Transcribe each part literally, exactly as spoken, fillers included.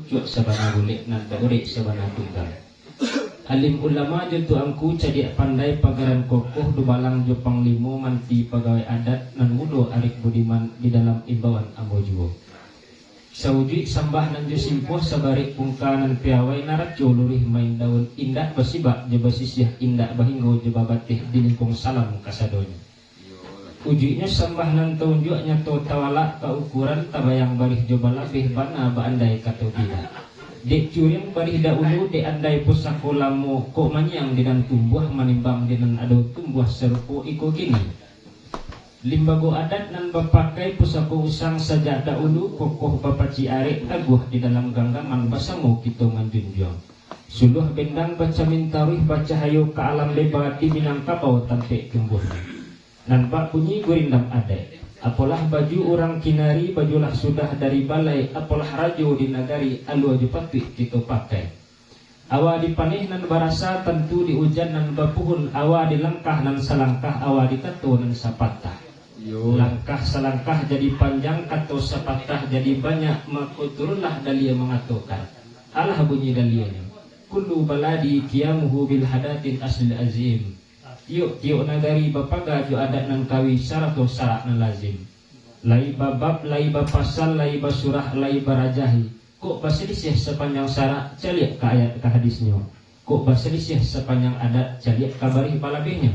Cuak sabana bulek nan taurek sabana tunggang. Alim ulama jo tuangku cadiak pandai pagaran kokoh dubalang jo panglimo manti pagawai adat nan mudo arif budiman di dalam imbauan ambo juo. Saujuik sambah nan jo simpuah sabarek pungka nan piawai naraco luruih main daun indak basibak jo basisiah indak bahinggo jo babateh di lingkuang salam kasadonyo. Ujuiknyo sambah nan taunjuak nyato tawalak ka ukuran tabayang barih jo balabeh bana baandai kato bidak. Dek curiang barih daulu dek andai pusako lamo kok manyiang di nan tumbuah manimbang di nan ado tumbuah sarupo iko kini. Limbago adat nan bapakai pusako usang sajak daulu kokoh bapacik arek taguah di dalam ganggaman basamo kito manjunjuang. Suluah bendang bacamin taruih bacahayo ka alam leba di Minangkabau tampek tumbuahnyo. Nan bak bunyi gurindam adaik. Apolah baju urang kinari, bajulah sudah dari balai, apolah rajo di nagari, alua jo patuik kito pakai. Awa di paneh nan barasa, tantu di ujan nan bapuhun, awa di langkah nan salangkah, awa di kato nan sapatah. Yo. Langkah salangkah jadi panjang, kato sapatah jadi banyak, mako turunlah dalia mangatokan. Alah bunyi dalianyo. Kullu baladi qiyamuhu bil hadatil aslil azim. Tiok-tiok nagari bapaga jo adat nan kawi sarato sarak nan lazim. Lai babab, lai bapasal, lai basurah, lai barajahi. Kok basalisiah sapanjang sarak, caliak ka ayat ka hadisnyo. Kok basalisiah sapanjang adat, caliak ka barih balabehnyo.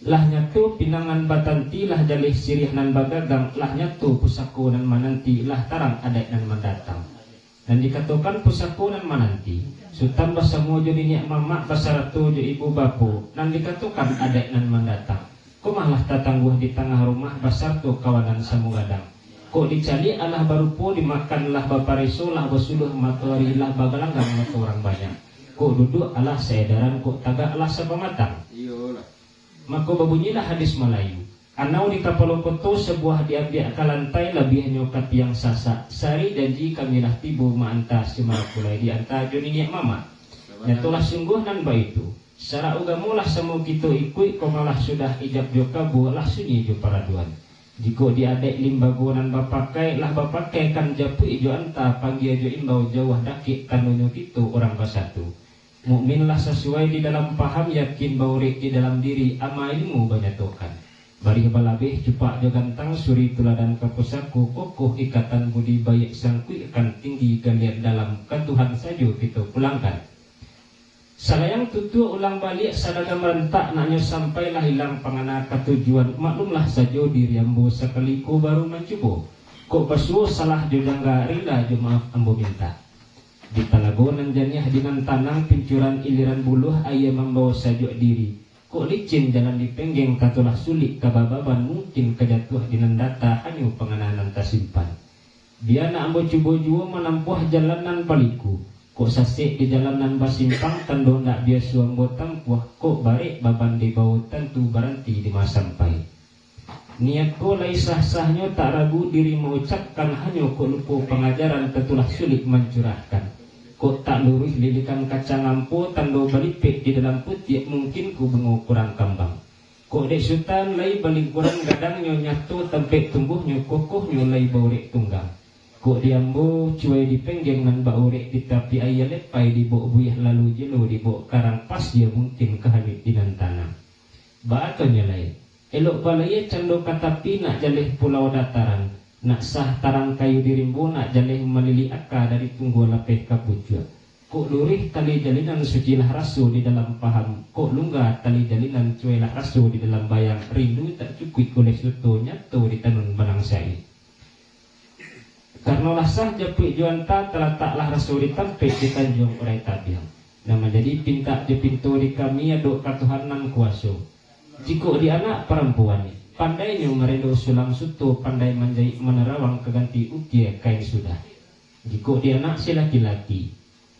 Lah nyato pinangan batanti, lah jaleh siriah nan bagagang, lah nyato pusako nan mananti, lah tarang adaik nan mandatang. Nan dikatokan pusako nan mananti, Sutan basamo jo niniak mamak basarato jo ibu bapo, nan dikatokan adaik nan mandatang. Ko mah lah tatangguah di tangah rumah basarato kawanan samo gadang. Kok dicaliak alah barupo, dimakan lah bapareso, lah basuluah matoari, lah bagalanggang mato urang banyak. Kok duduak alah saedaran, kok tagak alah sapamatang. Iyolah. Mako babunyilah hadis Malayu, "Anau di kapalo koto, sabuah diambiak ka lantai, labiahnyo ka tiang sasak. Sari janji kami lah tibo maanta si Malakul lai dianta jo niniak mamak." Nyatolah sungguah nan baitu. Sarak ugamo lah samo kito ikuik, ko malah sudah ijab jo kabua, lah sunyi jo paraduan. Jikok di adaik limbago nan bapakai, lah bapakaikan japuik jo anta, panggia jo imbau, jauah dakek tandonyo kito urang basatu. Mukmin lah sasuai di dalam paham, yakin baurek di dalam diri, ama ilmu banyatokan. Barih balabeh cupak jo gantang, suri tuladan ka pusako, kokoh ikatan budi, baiak sangkuikkan, tinggi galian dalam, ka Tuhan sajo kito pulangkan. Salayang tutuak ulang baliak, sadagam rantak naknyo sampai, lah ilang pangana ka tujuan, maklumlah sajo diri ambo sakali ko baru mancubo. Kok basuo salah jo jangga, rila jo maaf ambo mintak. Di talago nan janiah di nan tanang, pincuran iliran buluah, aia mambawo sajuak diri. Kok licin jalan di penggeng, katolah sulik ka bababan, mungkin ka jatuah di nan data, hanyo pangana nan tasimpan. Bia nak ambo cubo juo manampuah jalan nan baliku. Kok sasek di jalan nan basimpang, tando ndak biaso ambo tampuah, kok barek baban dibawo, tantu baranti di ma sampai. Niat ko lai sah-sahnyo, tak ragu diri maucapkan, hanyo kok lupo pangajaran, tantulah sulik mancurahkan. Kok tak luruih lilikan kacang ampo, tando balipek di dalam putiak, mungkin ko bungo kurang kambang. Kok dek Sutan lai balingkuran, gadangnyo nyato tampek tumbuahnyo, kokohnyo lai baurek tunggang. Kok di ambo cuai di penggeng nan baurek, di tapi aia lepai dibok buiah, lalu jelo dibok karang, pas iyo mungkin ka hanyuik di nan tanang. Baa konyo lai, elok balaia cando ka tapi, nak jaleh pulau dataran, nak sah tarang kayu di rimbo, nak jaleh malilik aka dari tunggua lapeh ka pucuak. Kok luruih tali jalinan, sucilah raso di dalam paham, kok lungga tali jalinan, cuailah raso di dalam bayang, rindu tak cukuik oleh suto, nyato di tanun banang sae. Karano lah sah japuik jo anta, talataklah raso di tampek, di tanjuang urai tabiang. Nan manjadi pintak jo pinto di kami, adok ka Tuhan nan kuaso. Jikok di anak parampuan, pandainyo marendo sulam suto, pandai manjaik manarawang, ka ganti ukie kain sudah. Jikok di anak si laki-laki,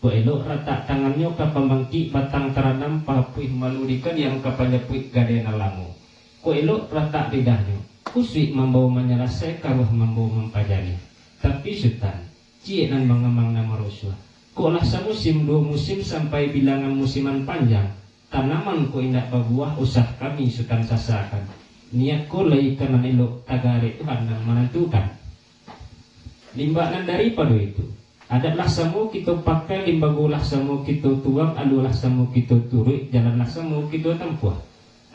kok elok ratak tangannyo ka pambangkik, batang taranam papuih malu di kaniang, ka panjapuik gadai nan lamo. Kok elok ratak lidahnyo, kusuik mambawo manyalasai, karuah mambawo mampajaniah. Tapi Sutan, ciek nan mangamang nan marusuah. Kok lah samusim duo musim, sampai bilangan musiman panjang, tanaman ko indak babuah, usah kami Sutan sasakan. Niat ko lai ka nan elok, tagarek Tuhan nan manantukan. Limbak nan daripado itu, Adat lah samo kito pakai, limbago lah samo kito tuang, alua lah samo kito turuik, jalan lah samo kito tampuah.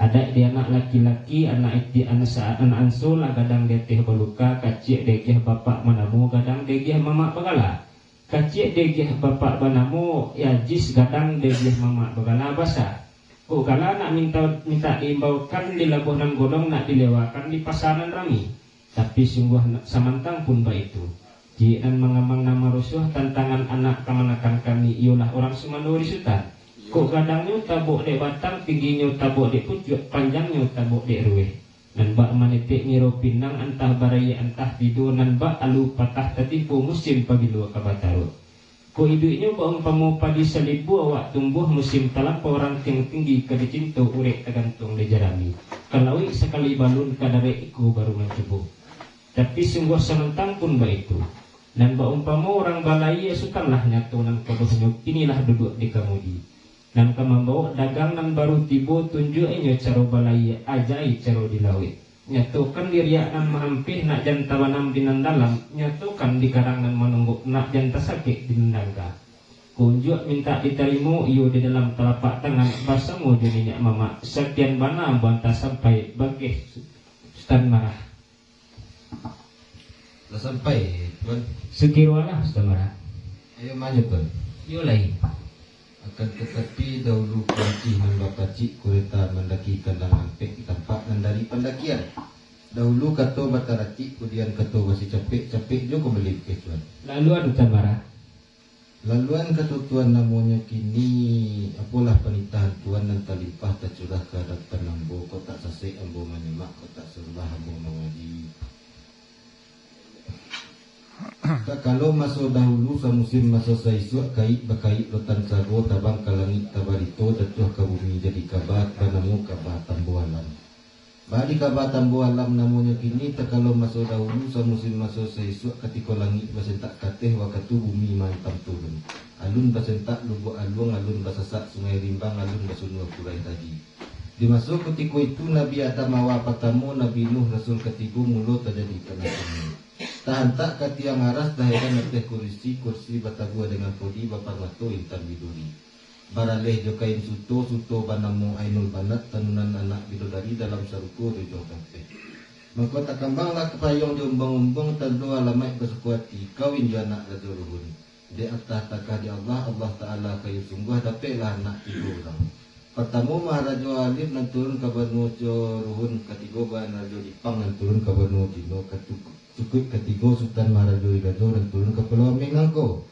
Adat di anak laki-laki, anak iti, anak saat, anak anso lah gadang di ateh baluka, kaciak di agiah bapak banamo, gadang di agiah mamak bagala. Kaciak di agiah bapak banamo Yajis, gadang di agiah mamak bagala Basa. Kok gala nak minta, mintak diimbaukan di labuah nan golong, nak dilewakan di pasa nan rami. Tapi sungguah na-, samantang pun baitu, ciek nan mangamang nan marusuah tantangan anak kamanakan kami, iyolah urang sumando di Sutan. Kok gadangnyo tabuak dek batang, tingginyo tabuak dek pucuak, panjangnyo tabuak dek ruweh. Nan bak manitik niro pinang, antah barayia antah tido, nan bak alu patah tatibo, musim pabilo ka bataruak. Kok iduiknyo baumpamo padi salibu, awak tumbuah musim talampau, rantiang tinggi ka dicinto, urek tagantuang di jarami, ka lauik sakali balun, ka darek iko baru mancubo. Tapi sungguah samantang pun baitu, nan baumpamo urang balayia, Sutan lah nyato nan kodohnyo, kini lah duduak di kamudi. Nan ka mambawok dagang nan baru tibo, tunjuak inyo caro balayia, ajai caro di lauik. Nyatokan di riak nan maampeh, nak jan tabanam di nan dalam, nyatokan di karang nan manonggok, nak jan tasakek di nan dangga. Kok unjuak mintak ditarimo, iyo di dalam talapak tangan, basamo jo niniak mamak, sakian bana bantah sampai, bakeh Sutan Marah. Lah sampai, Tuan? Sukiro alah, Sutan Marah. Ayo maju, Tuan. Iyo lai. Akan tatapi, dahulu kuncih nan bapacik, kureta mandaki kandang ampek, tampak nan dari pandakian. Dahulu kato bataracik, kudian kato basicapek, capek jo ka bali bakeh Tuan. Lalu anu, Sutan Marah? Laluan kato Tuan namonyo kini, apolah panitahan Tuan nan talimpah tacurah ka adapan ambo, kok tak sasek ambo manyimak, kok tak salah ambo mangaji. Takalo maso dahulu, samusim maso saisuak, kaik bakaik rotan sago, tabang ka langik tabarito, jatuah ka bumi jadi kaba, banamo kaba Tambo Alam. Baa di kaba Tambo Alam namonyo kini, takalo maso dahulu, samusim maso saisuak, katiko langik basentak kateh, wakatu bumi maantam turun. Alun basentak Lubuak Aluang, alun basasak Sungai Rimbang, alun basunua Kurai Tadi. Di maso kutiko itu, Nabi Adam awa patamo, Nabi Nuh rasul katigo, mulo tajadi tanah bumi. Tahantak ka tiang aras, taheran ateh kurisi, kurisi batabuah dengan podi, baparmato intan biduri. Baraleh jo kain suto, suto banamo Ainul Banat, tanunan anak bidodari dalam sarugo tujuah bateh. Mangko takambanglah kapayuang jo umbang-umbang, tando alamaik basuko ati, kawin jo anak Rajo Ruhun. Dek atah takah di Allah, Allah Ta'ala kayo sungguah, dapeklah anak tigo urang. Partamo Maharajo Alir nan turun ka banua Jo Ruhun, katigo Maharajo Jipang nan turun ka banua Cino, katu-, cukuik katigo Sutan Maharajo Irajo nan turun ka Pulau Ameh Nangko.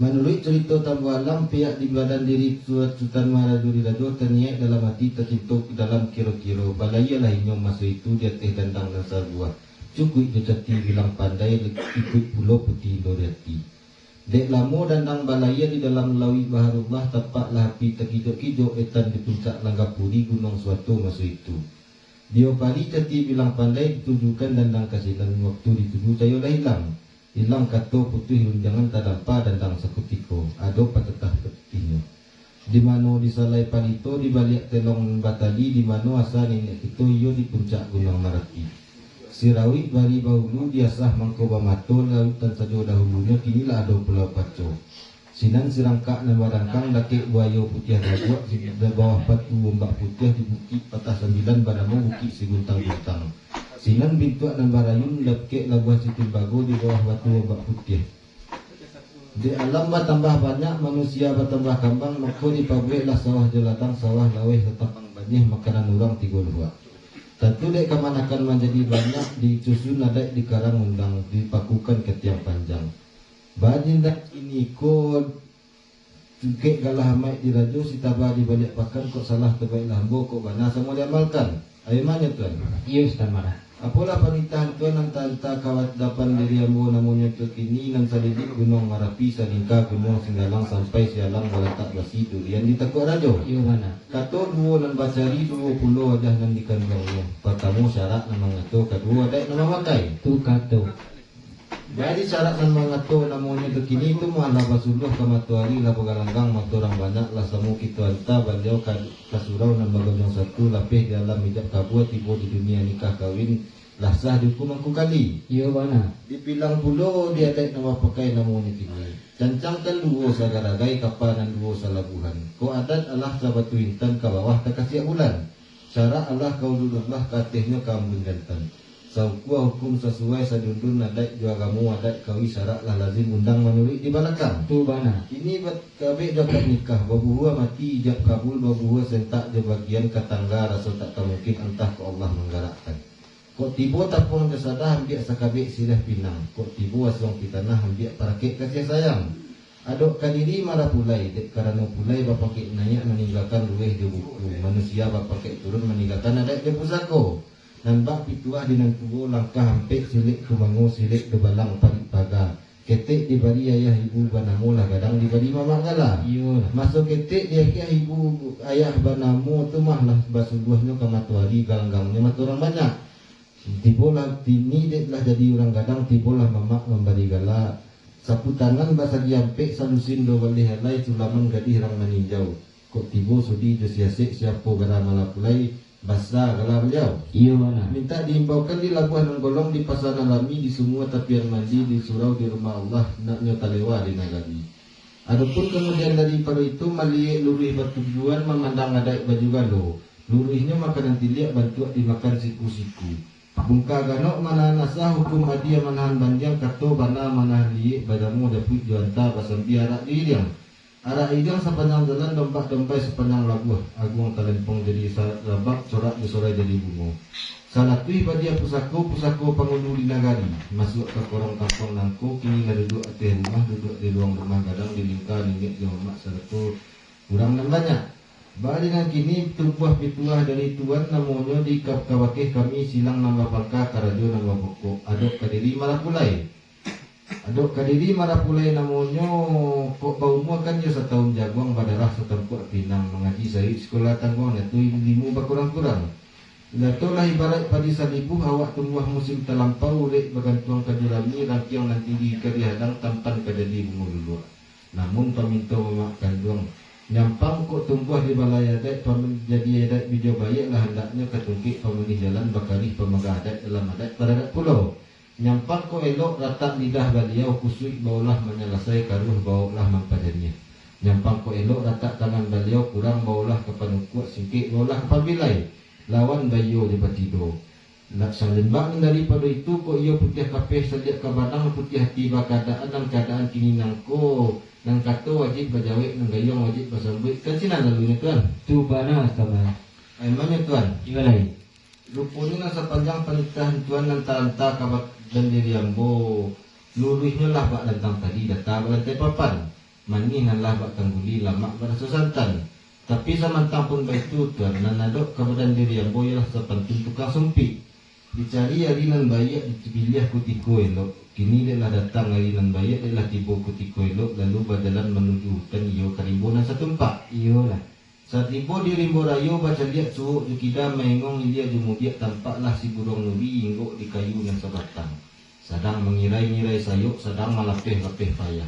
Manuruik curito Tambo Alam, pihak di badan diri Su-, Sutan Maharajo Irajo taniaik dalam ati, tacinto dalam kiro-kiro, balaialah inyo maso itu di ateh dandang nan sabuah, cukuik jo cati bilang pandai, ikuik pulo puti indo di ati. Dek lamo dandang balaia di dalam lauik baharullah, tampaklah api takijok-kijok etan di puncak Langgapuri Gunuang Suato maso itu. Diopari cati bilang pandai, ditujukan dandang ka sinan, waktu dituju cayo lah ilang. Ilang kato putuih runjangan, tadampa dandang sakutiko, ado patatah patihnyo. Di mano disalai palito, dibaliak telong batali, di mano asa niniak kito, iyo di puncak Gunuang Marapi. Sirawik bari baulu, diasah mangko bamato, lautan sajo dahulunyo, kini lah ado Pulau Paco. Sinan sirangkak nan badangkang, dakek buayo putiah gaguak, di bawah batu ombak putiah, di bukik patah sambilan, banamo Bukik Siguntang-guntang. Sinan bintuak nan barayun, dakek labuah sitimbago, di bawah batu ombak putiah. Di alam batambah banyak, manusia batambah kambang, mako dipabueklah sawah jo ladang, sawah laweh, tatampang baniah, makanan urang tigo luak. Tantu dek kamanakan manjadi banyak, disusun adaik di karang undang, dipakukan ka tiang panjang. Bajindak kiniko, cungkek galah amaik dirajo, sitaba di baliak pakan, kok salah tabaiklah ambo, kok bana samo diamalkan. Ayo mah nyo, Tuan. Iyo, Sutan Marah. Apolah panitahan Tuan nan tanta kawadapan diri ambo, namonyo tu kini, nan salilik Gunuang Marapi, salingka Gunuang Singgalang, sampai sialang balatak basi durian di Takuak Rajo. Iyo, bana. Kato duo nan bacari, duo pulo wajah nan dikanduangnyo. Partamo syarak nan mangato, kaduo adaik nan mamakai. Tu kato. Jadi syarak nan mangato namonyo tu kini tu mah lah basuluah ka matoari lah bagalanggang, mato urang banyak lah samo kito anta, baliau ka, ka surau nan bagonjong satu, lapeh di alam ijab kabua, tibo di dunia nikah kawin, Lah sah diukum angku kali. Iyo bana. Dipilang pulo di adaik nan bapakai namonyo kini. Cancang kan duo sagaragai, kapa nan duo salabuhan. Kok adaik alah ka batu intan, ka bawah takasiak bulan. Syarak alah ka ulun rumah, ka atehnyo ka ambun jantan. Saukua hukum sasuai, sadundun adaik jo agamo, adaik kawi syarak lah lazim undang manuruik di balakang. Tu bana. Kini bat-, kabek jo akad nikah, babuhua mati ijab kabul, babuhua sentak jo bagian ka tangga, raso tak ka mungkin antah kok Allah manggarakkan. Kok tibo tapuang jo sadah, ambiak sakabek siriah pinang. Kok tibo asuang pitanah, ambiak parakek kasiah sayang. Adok ka diri marapulai, dek karano pulai bapakek naiak maninggakan lueh jo buku, manusia bapakek turun maninggakan adaik jo pusako. Nan bak pituah di nan tuo, langkah ampek silek kumango, silek dubalang parik paga. Ketek dibari ayah ibu banamo, lah gadang dibari mamak gala. Iyolah. Maso ketek di ayah ibu, ayah banamo tu mah lah basuluahnyo ka matoari, galanggangnyo mato urang banyak. Tibolah tini dek lah jadi urang gadang, tibolah mamak mambari gala. Sapu tangan basagi ampek, salusin duo baleh alai, sulaman gadih rang maninjau. Kok tibo sudi jo siasek, siapo gara malapulai, basa gala baliau. Iyo bana. Mintak diimbaukan di labuah nan golong, di pasa nan rami, di sumua tapian mandi, di surau di rumah Allah, naknyo talewa di nagari. Adopun kamudian daripado itu, maliek luruih batujuan, mamandang adaik baju galo. Luruihnyo makanan tiliak, bantuak dimakan siku-siku. Bungka ganok manahan asa, hukum adia manahan bandiang, kato bana manahan liek, badamo dapuik jo anta, basambia arak jo iriang. Arak iriang sapanjang jalan, dombak dombai sapanjang labuah, aguang talempong jadi sa-, rabak, corak jo sorai jadi bungo. Salatuih badia pusako, pusako pangulu di nagari. Masuak ka korong kampuang nangko, kini lah duduak ateh rumah, duduak di luang rumah gadang, di lingka niniak jo mamak sarato urang nan banyak. Bari nan kini tumbuah pituah dari tuan, namonyo di ka-, kabakeh kami silang nan bapangka, karajo nan bapokok, adok ka diri marapulai. Adok ka diri marapulai namonyo, kok baumua kan iyo satahun jaguang, badarah satampuak pinang, mangaji sayuik sikola tangguang, natu ilimu bakurang-kurang. Dato lah ibaraik padi salibuah, awak tumbuah musim talampau, urek bagantuang ka jurami, rangkiang nan tinggi ka dihadang, tampan ka jadi bungo luluak. Namun paminto mamak kanduang, nyampang kok tumbuah di balai adaik, paman-, jadi adaik bijo baiak, lah andaknyo ka tungkek pamanih jalan, bakarih pamaga adaik, dalam adaik baradat pulo. Nyampang kok elok ratak lidah baliau, kusuik baolah manyalasai, karuah baoklah mampajaniah. Nyampang kok elok ratak tangan baliau, kurang baolah ka panukuak, singkek baolah ka pambilai, lawan baiyo jo batido. Nak salimbak nan daripado itu, kok iyo putiah kapeh saliak ka banang, putiah ati bakaadaan, nan kaadaan kini nangko, nan kato wajib bajawek, nan gayuang wajib basambuik, kan sinan lalunyo, Tuan? Tu bana, Tuan. Emangnya, Tuan? Iyo lai. Ruponyo nan sapanjang panitahan Tuan nan taranta ka badan diri ambo, luruihnyo lah bak rantang tali, data balantai papan. Manih nan lah bak tangguli, lamak baraso santan. Tapi samantang pun baitu, Tuan, nan adok ka badan diri ambo iyolah sapantun tukang sumpik. Dicari ari nan baiak, dipiliah kutiko elok. Kini dek lah datang ari nan baiak, dek lah tibo kutiko elok, lalu bajalan manuju hutan, iyo ka rimbo nan satumpak. Iyolah. Satibo di rimbo rayo, bacaliak suok jo kida, maengong ilia jo mudiak, tampaklah si buruang nuri inggok di kayu nan sabatang. Sadang mangirai-ngirai sayok, sadang malapeh-lapeh payah.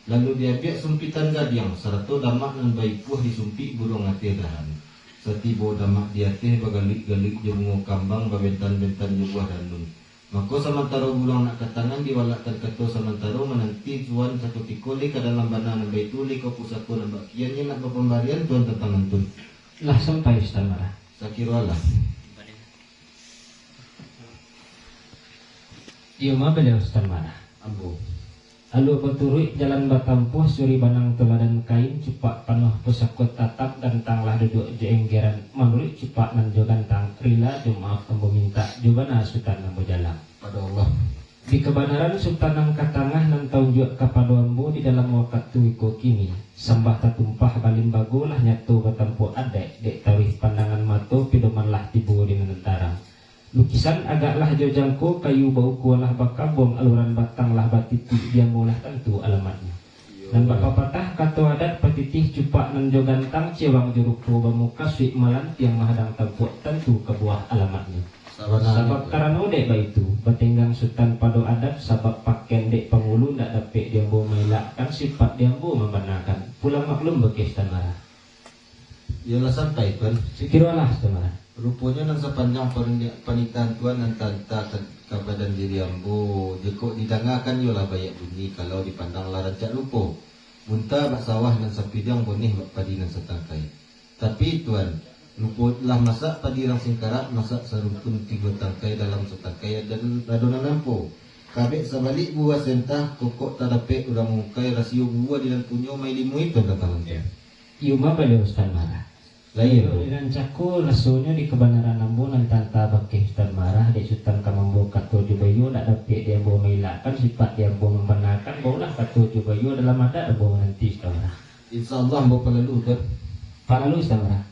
Lalu diambiak sumpitan gadiang, sarato damak nan baipuah, disumpik buruang ateh dahan. Satibo damak di ateh, bagaluik-galuik jo bungo kambang, babentan-bentan jo buah danun. Mako, samantaro buruang nak ka tangan, diwalakkan kato samantaro, mananti Tuan sakutiko, lai ka dalam bana nan baitu, lai ka pusako nan bak kian, inyo nak bapambarian Tuan tantang nantun. Lah sampai, Ustaz Marah? Sakiro alah. Iyo ma baliau, Ustaz Marah? Ambo. Alua baturuik jalan batampuah, suri banang tuladan kain, cupak panuah pusako tatap, gantang lah duduak jo enggeran, manuruik cupak nan jo gantang, rila jo maaf ambo mintak, jo bana Sutan ambo jalang. Pado Allah. Di kabanaran Sutan nan ka tangah, nan taunjuak kapado ambo di dalam wakatu iko kini, sambah tatumpah balimbago, lah nyato batampuak adaik, dek taruih pandangan mato, pidoman lah tibo di nan tarang. Lukisan agaklah jo jangko, kayu baukua lah bakabuang, aluran batang lah batitik, di ambo lah tantu alamatnyo. Nan bak papatah kato adat, patitih cupak nan jo gantang, cewang jo rupo bamukasuik, malantiang mahadang tampuak, tantu kabuah alamatnyo. Sabab karano dek baitu, batenggang Sutan pado adat, sabab paken dek pangulu, ndak dapek di ambo maelakkan, sipaik di ambo mambanakan. Pulang maklum bakeh Sutan Marah. Iyolah sampai, Tuan. Sakiro alah, Sutan Marah. Ruponyo nan sapanjang panitahan Tuan nan taanta ka badan diri ambo, jikok didangakan iyolah baiak bunyi, kalau dipandang lah rancak rupo. Unta bak sawah nan sapidiang, boneh bak padi nan satangkai. Tapi, Tuan, lupo lah masak padi rang singkarak, masak sarumpun tigo tangkai dalam satangkai adonan ampo. Kabek sabalik buah sentah, kokok tadapek urang mungkai, rasio buah di nan punyo mailimo itu datang. Iyo mah baliau Sutan Marah. Lain tu. Di nan cako rasonyo di kabanaran ambo nan taanta bakeh Sutan Marah, dek Sutan ka mambawa kato jo baiyo, nak dapek di ambo mailakkan, sipaik di ambo mambanakan, baolah kato jo baiyo dalam adat ambo mananti Sutan Marah. Insya Allah ambo palalu, Tuan. Palalu Sutan Marah.